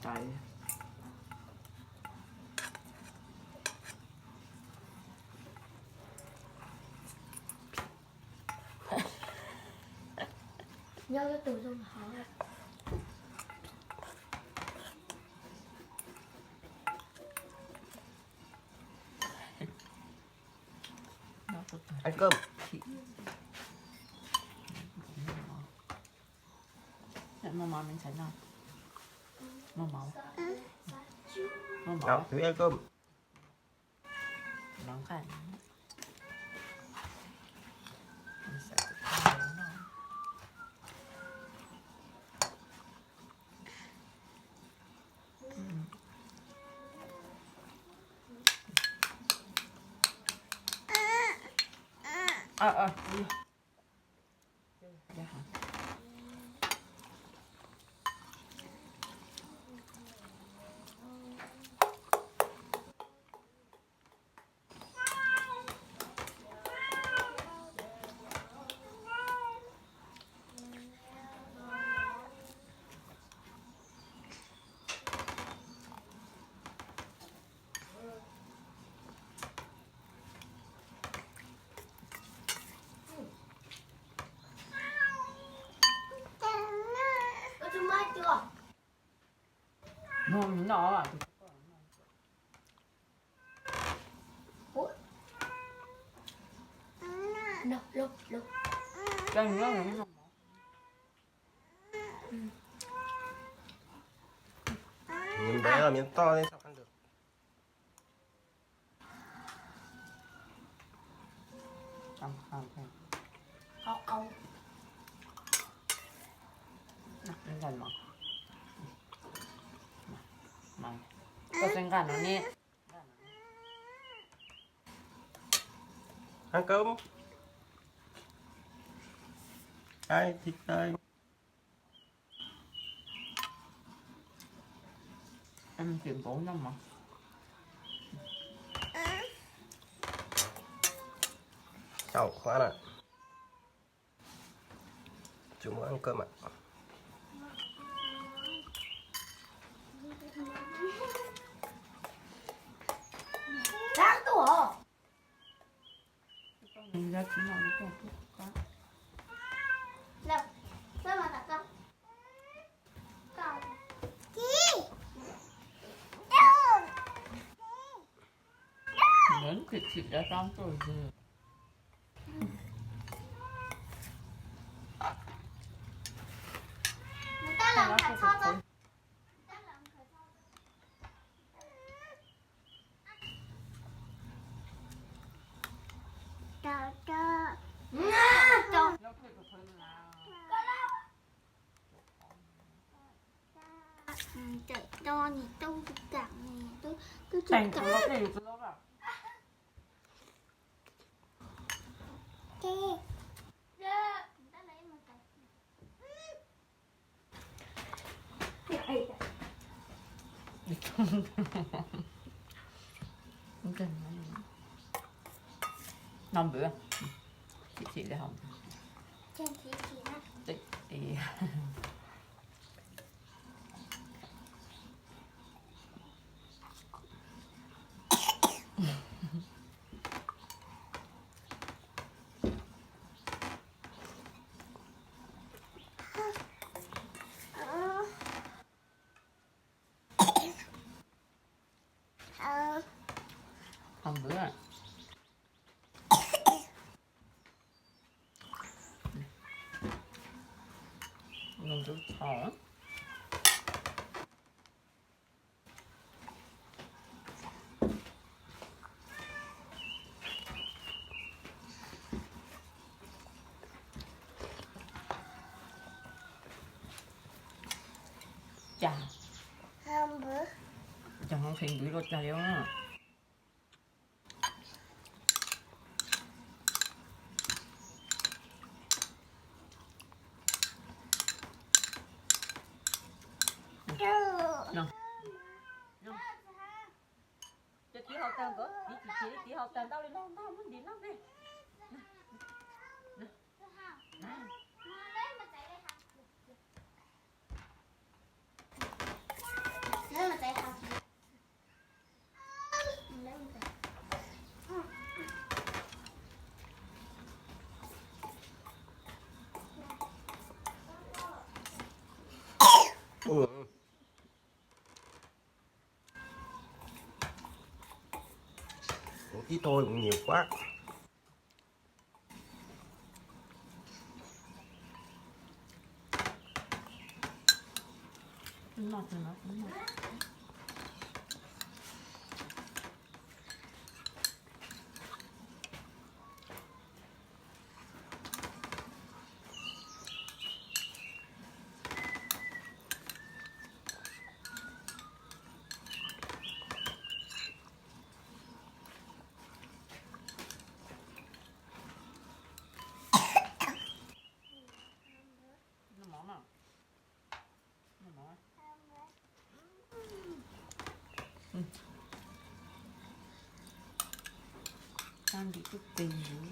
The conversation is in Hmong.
Tais. Nyob tus zoo hov. Ăn cơm. Mama, mình thấy nào? Mama. Mama. Nào, thử ăn cơm. Nóng khăn. Mình sẽ thử ăn nó. Ờ, ờ. Miếng bé và miếng to nên sao ăn được. Ăn không? Không, không. Ăn cái này mà. Mà. Tôi sẽ ăn nó nhé. Ăn cơm. Ai thịt đây. Ăn kiểu bốn năm mà. Chào khóa nè. Chúng muốn ăn cơm ạ. Sáng tuổi. Nến thịt thịt đã tao rồi gì. Tao nè, tao cam nè, tao, tao cam. No bữa. Chị chị đi học. Trên thế chị á. Chị thì Hôm bữa ngon, tôi thò. Chà. Chà, không khen bữa lo chà luôn á. Cho tí hau tag nkaus, tí, tí, tí, tí hau tag ntau li no, ntau muab ntim no ne. Na, na, na. Na. Na. Ua, kuv tib tug kuv nyiam kuab. Tag ntim kuj tes ntsuv.